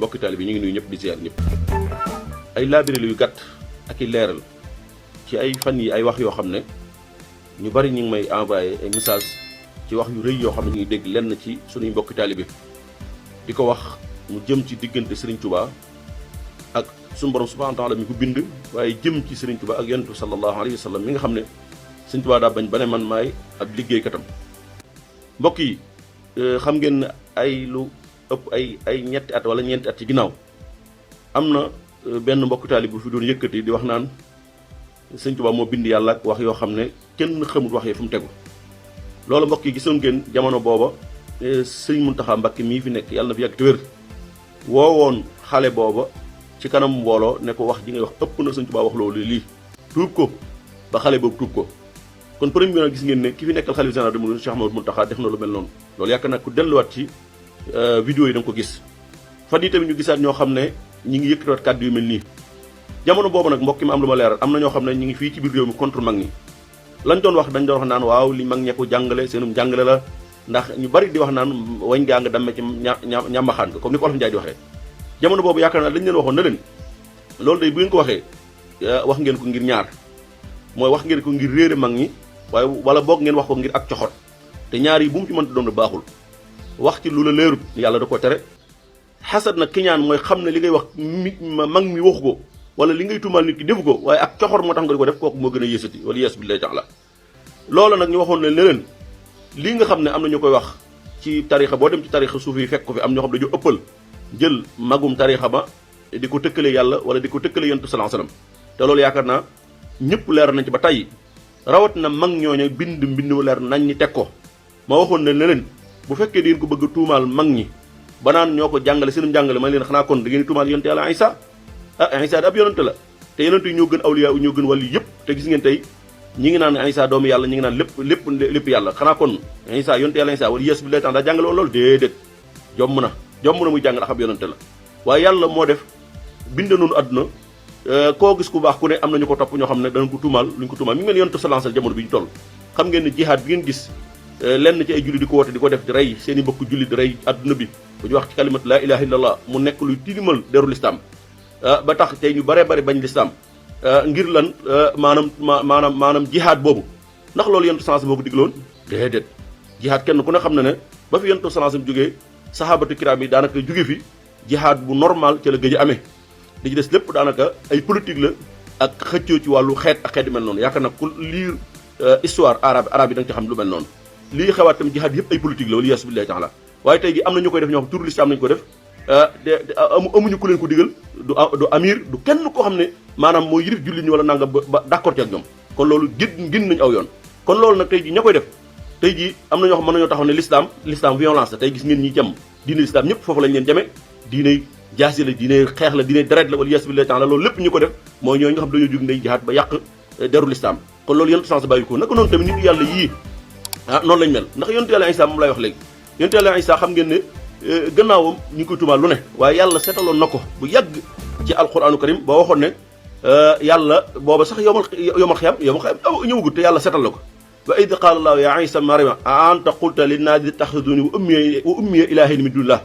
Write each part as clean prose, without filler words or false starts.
mbokki taalibe yi ñu ngi nuyu ñëpp di ziar ñëpp. ay laabire yu gàtt ak i leeral ci ay fan yi ay wax yoo xam ne ñu bari ñu ngi may envoyé ay message ci wax yu rëy yoo xam ne ñu ngi dégg lenn ci suñuy mbokki taalibe di ko wax mu jëm ci diggante Serigne Touba ak suñu borom subhanahu wa taala mi ko bind, waaye jëm ci Serigne Touba ak yonent sallallahu alayhi wa sallam mi nga xam ne Serigne Touba daa bañ ba ne man maay ab liggéeykatam. mbokk yi xam ngeen ne ay lu ëpp ay ñetti at wala ñeenti at ci ginnaaw am na benn mbokk taalib bu fi doon yëkkati di wax naan Serigne Touba moo bind yàlla ak wax yoo xam ne kenn xamut wax yi fu mu tegu. loolu mbokk yi gisoon ngeen jamono booba Serigne Mountakha Mbacké mii fi nekk yàlla na fi yàgg te wér woowoon xale booba ci kanam mbooloo ne ko wax ji ngay wax ëpp na Serigne Touba wax loolu lii tuub ko ba xale boobu tuub ko. kon premier bi nag gis ngeen ne ki fi nekkal xalifa général des mourides Cheikh Ahmadou Mountakha def na lu mel noonu loolu yaakaar naa ku delluwaat ci vidéo yi da nga ko gis. fan yi tamit ñu gisaat ñoo xam ne ñi ngi yëkkatiwaat kàddu yu mel nii jamono boobu nag mbokk mi am lu ma leeral am na ñoo xam ne ñi ngi fii ci biir réew mi contre mag ñi lañ doon wax dañ doon wax naan waaw li mag ñee ko jàngale seenum jàngale la ndax ñu bari di wax naan wañ gaa nga damme ci ñàmbaxaan ko comme ni ko Olof Njaay di waxee. jamono boobu yaakaar naa lañ leen waxoon na leen loolu day bu ngeen ko waxee wax ngeen ko ngir ñaar mooy wax ngeen ko ngir réere mag ñi waaye wala boog ngeen wax ko ngir ak coxot te ñaar yi bu mu ci mënta doon baaxul wax ci lu la leerut yàlla da ko tere. xasad nag kiñaan mooy xam ne li ngay wax mag mi waxu ko wala li ngay tuumaal nit ki defu ko waaye ak coxor moo tax nga di ko def kooku moo gën a yéesati wala yees billahi taala. loolu nag ñu waxoon ne leen lii nga xam ne am na ñu koy wax ci tarixa boo dem ci tarixa suuf yi fekk ko fi am ñoo xam dañu ëppal jël magum tarixa ba di ko tëkkale yàlla wala di ko tëkkale yonent sallallahu alayhi wasallam te loolu yaakaar naa ñëpp leer nañ ci ba tey rawat na mag ñooñu bind leer nañ ñi teg ko. ma waxoon ne leen bu fekkee di ngeen ko bëgg a tuumaal mag ñi ba naan ñoo ko jàngale seenum jàngale ma leen xanaa kon da ngeen di tuumaal yonent yàlla Isa Isa ab yonent la te yonent yi ñoo gën awliya ñoo gën wàllu yëpp te gis ngeen tey ñi ngi naan Isa doomu yàlla ñi ngi naan lépp yàlla xanaa kon Isa yonent yàlla Isa wala yes bi lay tax daa jàngale woon loolu déedéet jomm na muy jàngal ak ab yonent la waaye yàlla moo def bind noonu àdduna koo gis ku baax ku ne am nañu ko topp ñoo xam ne danañ ko tuumaal luñ ko tuumaal mi ngi mel yonent sallallahu alayhi wasallam jamono bi ñu toll xam ngeen ne jihaad bi ngeen gis lenn ci ay julli di ko woote di ko def di rey seen i mbokk julli di rey adduna bi bu ñu wax ci kalimat la ilaha illallah mu nekk luy tilimal deru lislaam ba tax tey ñu bare bañ lislaam ngir lan maanaam jihaad boobu ndax loolu yonent sallallahu alayhi wasallam moo ko digloon déedéet jihaad kenn ku ne xam na ne ba fi yonent sallallahu alayhi wasallam jógee sahabatu kiram yi daanaka jóge fi jihaad bu normal ca la gëj a amee li ci des lépp daanaka ay politique la ak xëccoo ci wàllu xeet ak xeet yu mel noonu yaakaar nag ku lire histoire arabe yi da nga ci xam lu mel noonu lii xewaat tam jihaad yëpp ay politique la wala yaasu billahi taala waaye tey ji am na ñu koy def ñoo xam turu lislaam nañu ko def amuñu ku leen ko digal du amir du kenn koo xam ne maanaam mooy yirif jullit ñi wala nanga ba d'accord ci ak ñoom kon loolu gën nañu aw yoon kon loolu nag tey ji ña koy def tey ji am na ñoo xam mën nañoo taxaw ne l'islam violence la tey gis ngeen ñi jam diine l'islam ñëpp foofu lañ leen jame diine jaasi la diine xeex la diine deret la wala yaasu billahi taala loolu lépp ñu ko def mooy ñooñu nga xam dañoo jóg ndey jihaad ba yàq deru l'islam kon loolu yonent sens bàyyi ko naka noonu tamit nit yàlla yii noonu lañ mel ndax yonent yàlla Isa moom lay wax léegi yonent yàlla Isa xam ngeen ne gannaawam ñu ngi koy tuumaal lu ne waaye yàlla seetaloon na ko bu yàgg ci alquranu karim ba waxoon ne yàlla booba sax yomal xiyam ñëwagut te yàlla seetal na ko wa id qaala allahu ya Isa mariama a anta qulta linnaasi ittaxiduni wa ummiya ilaahayni min dunillah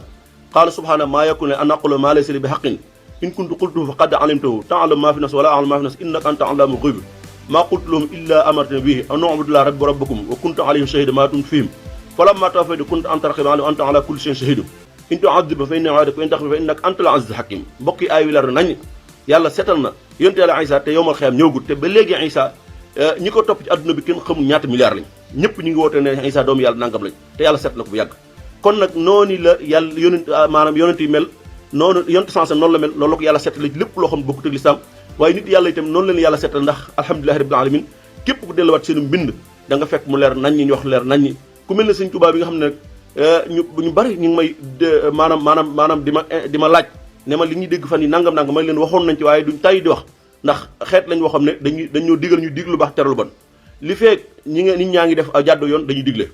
qaala subhaana maa yakunu an aqula maa laysa li bi haqqin in kuntu qultuhu faqad alimtahu ta'lamu maa fi nafsi wala a'lamu maa fi nafsi innaka anta allamul ghuyub maa qultu lahum illa amartani bihi an u'budullaha rabbi wa rabbakum wa kuntu alayhim shahida maa dumtu fihim falamma tawaffaytani kunta anta raqiba alayhim wa anta ala kulli shay'in shahid in tu'adhibhum fa innahum 'ibaduk wa in taghfir fa innaka antal 'azizul hakim mbokk yi aay wi leer nañ yàlla seetal na yonent yàlla Isa te yowmal xiyaam ñëwgut te ba léegi Isa ñi ko topp ci adduna bi kenn xamul ñaata milliards lañ ñëpp ñu ngi woote ne Isa doomu yàlla nangam lañ te yàlla seet na ko bu yàgg kon nag noonu la yàlla yonent yi mel noonu yonent sansa noonu la mel loolu la ko yàlla seetal ci lépp loo xam ne bokkut ak lislaam waaye nit yàlla itam noonu leen yàlla seetal ndax alhamdulillahi rabbil alamin képp ku delluwaat seenu mbind da nga fekk mu leer nañ ñi ñu wax leer nañ ñi ku mel ne Sëñ Tuubaa bi nga xam ne ñu bari ñu ngi may maanaam di ma laaj ne ma li ñuy dégg fan yi nangam may leen waxoon nañ ci waaye duñ tàyyi di wax ndax xeet lañ woo xam ne dañoo digal ñu diglu baax tere lu bon li feek nit ñaa ngi def jàddu yoon dañuy digle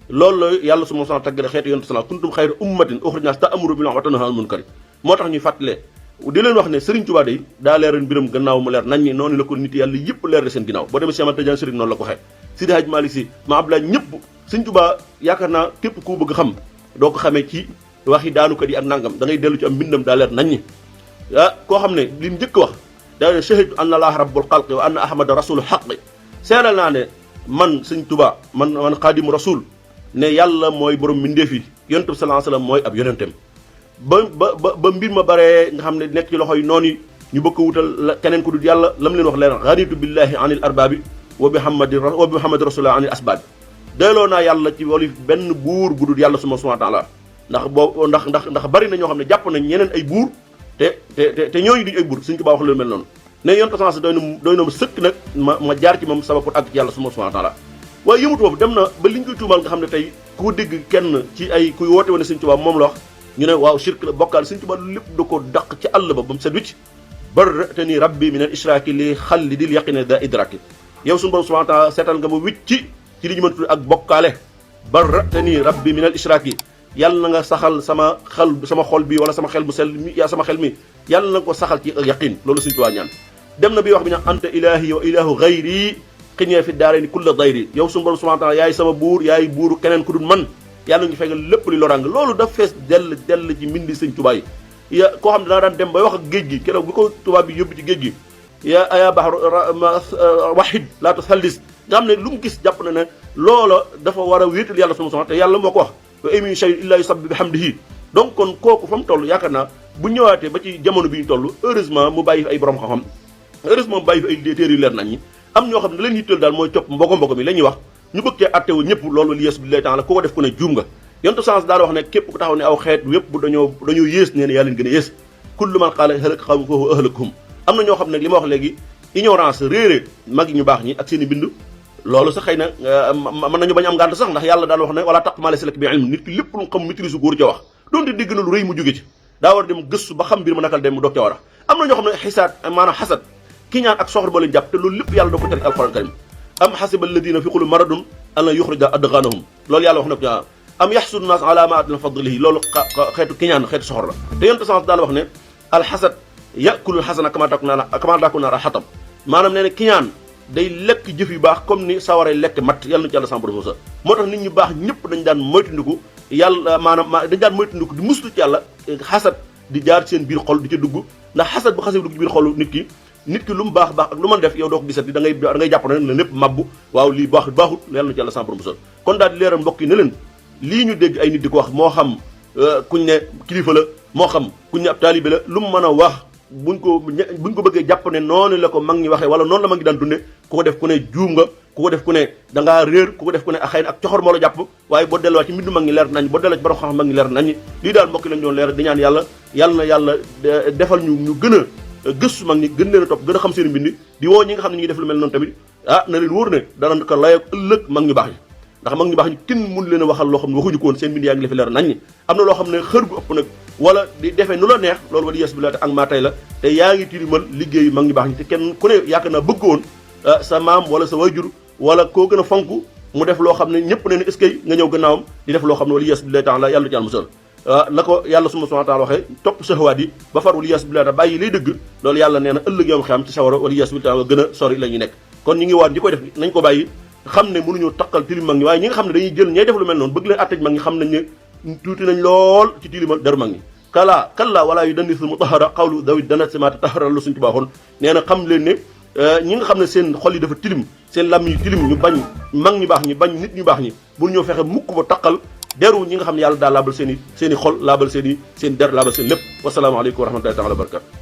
loolu la yàlla su ma sana taggale xeetu yonent sallallahu kuntum xayra ummatin uxrijat linnaas ta'muru bil ma'rufi wa tanhawna 'anil munkar moo tax ñuy fàttalee di leen wax ne Serigne Touba day daa leeral mbiram gannaaw mu leer nañ ñi noonu la ko nit yàlla yëpp leer seen ginnaaw boo demee Cheikh Ahmad Tidiane Serigne noonu la ko waxee Sidi Hadj Malick Sy ma Abdoulaye ñëpp Serigne Touba yaakaar naa képp ku bëgg xam doo ko xamee ci waxi daanukat yi ak nangam da ngay dellu ci am mbindam daa leer nañ ñi koo xam ne li mu njëkk wax daa ne shahidtu anna allaha rabbul xalqi wa anna ahmada rasulu xaqi seeral naa ne man sëñ Tuubaa man xaadimu rasul ne yàlla mooy borom mbindeef yi yonent bi sallallahu alayhi wasallam mooy ab yonenteem ba mbir ma baree nga xam ne nekk ci loxo yi noonu yi ñu bëgg ko wutal keneen ku dul yàlla lam leen wax leen ganitu billahi anil arbaabi wa bi muhammadi rasulillah anil asbaabi doyloo naa yàlla ci wali benn buur bu dul yàlla subhanahu wa ta'ala ndax boobu ndax bari na ñoo xam ne jàpp nañ ñeneen ay buur te ñooñu duñu ay buur Sëñ Tuubaa wax leen mel noonu ne yonent sens doy na ma sëkk nag ma jaar ci moom sabab pour àgg ci yàlla subhanahu wa ta'ala waaye yëmut foofu dem na ba liñ koy tuumal nga xam ne tey ku dégg kenn ci ay kuy woote woon Sëñ Tuubaa moom la wax ñu ne waaw shirk la bokkaal Sëñ Tuubaa lépp da ko dàq ci àll ba mu set wicc barratani rabbi min al israaki li xalli dil yaqine da idraki yow suñu borom subhanahu wa ta'ala seetal nga ma wicci ci li ñu mën tudd ak bokkaale barratani rabbi min al israaki yàlla na nga saxal sama xol bi wala sama xel bu sell mi sama xel mi yàlla na ko saxal ci yaqin loolu Sëñ Tuubaa ñaan dem na bi wax bi ñaan anta ilahi wa ilahu ghayri xiñee fi daarayni kulla dayri yow suñu borom subhanahu wa ta'ala yaay sama buur yaay buuru keneen ku dul man yàlla ñu fegal lépp li lorang loolu daf fees dell ci mbindi Sëñ Tuubaa yi koo xam ne dana daan dem bay wax ak géej gi keroog bi ko tubaab bi yóbbu ci géej gi yaa bahru wahid laa tusallis nga xam ne lu mu gis jàpp na ne loola dafa war a wéetal yàlla subhanahu wa ta'ala te yàlla moo ko wax wa in min shay'in illa yusabbihu bihamdihi donc kon kooku fa mu toll yaakaar naa bu ñëwaatee ba ci jamono bi ñu toll heureusement mu bàyyi fi ay borom xam-xam heureusement mu bàyyi fi ay téere yu leer nañ ñi am ñoo xam ne leen yitteel daal mooy topp mboko mi la ñuy wax ñu bëgg cee attewu ñëpp loolu li yees billahi ta'ala ku ko def ku ne juum nga yontu sens daal wax ne képp ku taxaw ne aw xeet yépp dañoo yées nee na yaa leen gën a yées kullu man qaala halaka qawmun fa huwa ahlakuhum am na ñoo xam ne li ma wax léegi ignorance réeré mag ñu baax ñi ak seen i bind loolu sax xëy na mën nañu bañ am ngànt sax ndax yàlla daal wax ne wala taqfu maa laysa laka bihi ilm nit ki lépp lu mu xam maîtrise góor ca wax doonte dégg na lu rëy mu jóge ci daa war a dem gëstu ba xam mbir ma nakal dem mu doog ca war a am na ñoo xam ne xisaat maanaam xasad ki ñaan ak soxor ba leen jàpp te loolu lépp yàlla da ko tere alquran karim am xasiba alladina fi qulubihim maradun an lan yuxrija adghanahum loolu yàlla wax na ko am yaxsudu naas ala ma atina fadlihi loolu xeetu ki ñaan xeetu soxor la te yonte sens daal wax ne alxasad yakulul xasana kama takku naar alxatab maanaam nee na ki ñaan day lekk jëf yu baax comme ni sawaree lekk matt yàlla na ci yàlla sàmm Moussa moo tax nit ñu baax ñëpp dañ daan moytandiku yàlla maanaam dañ daan moytandiku di muslu ci yàlla xasad di jaar seen biir xol di ca dugg ndax xasad bu xasee dugg ci biir xolu nit ki lu mu baax ak lu mën def yow doo ko gisati da ngay jàpp ne la lépp mabbu waaw lii baaxut yàlla na ci yàlla sàmm Moussa kon daal di leeral mbokk yi ne leen lii ñu dégg ay nit di ko wax moo xam kuñ ne kilifa la moo xam kuñ ne ab taalibe la lu mu mën a wax buñ ko bëggee jàpp ne noonu la ko mag ñi waxee wala noonu la mag ñi daan dunde ku ko def ku ne juum nga ku ko def ku ne da ngaa réer ku ko def ku ne xëy na ak coxor moo la jàpp waaye boo delluwaat ci mbindu mag ñi leer nañ boo delluwaat ci borom xam mag ñi leer nañ lii daal mbokk lañ doon leer di ñaan yàlla na yàlla defal ñu gën a gëstu mag ñi gën leen a topp gën a xam seen mbind di woo ñi nga xam ne ñu ngi def lu mel noonu tamit na leen wóor ne dana ko layoo ëllëg mag ñu baax ñi ndax mag ñu baax ñi kenn mun leen a waxal loo xam ne waxuñu ko woon seen mbind yaa ngi la fi leer nañ ñi am na loo xam ne xër gu ëpp nag wala di defee nu la neex loolu wala yes bi la te ak maa tey la te yaa ngi tilimal liggéeyu mag ñu baax ñi te kenn ku ne yaakaar naa bëgg woon sa maam wala sa wayjur wala koo gën a fonk mu def loo xam ne ñëpp ne ne est-ce que nga ñëw gannaawam di def loo xam ne wala yes bi la taala yàlla ci yàlla musal la ko yàlla subhanahu wa ta'ala waxee topp sahawaat yi ba far wala yes bi la bàyyi lay dëgg loolu yàlla nee na ëllëg yoom xam ci sawara wala yes bi la gën a sori la ñuy nekk kon ñi ngi waat ñi koy def nañ ko bàyyi xam ne mënuñu taqal tilim mag ñi waaye ñi nga xam ne dañuy jël ñay def lu mel noonu bëgg leen attaj mag ñi xam nañ ne tuuti nañ lool ci tilimal deru mag ñi kalla wala yu dannisul mutahara qawlu dawi dana sima tahara lu suñ ci baaxoon nee na xam leen ne ñi nga xam ne seen xol yi dafa tilim seen lam yi tilim ñu bañ mag ñu baax ñi bañ nit ñu baax ñi bul ñoo fexe mukk ba taqal deru ñi nga xam ne yàlla daal laabal seen i xol laabal seen der laabal seen lépp wasalaamaaleykum wa rahmatullahi taala wa barakatu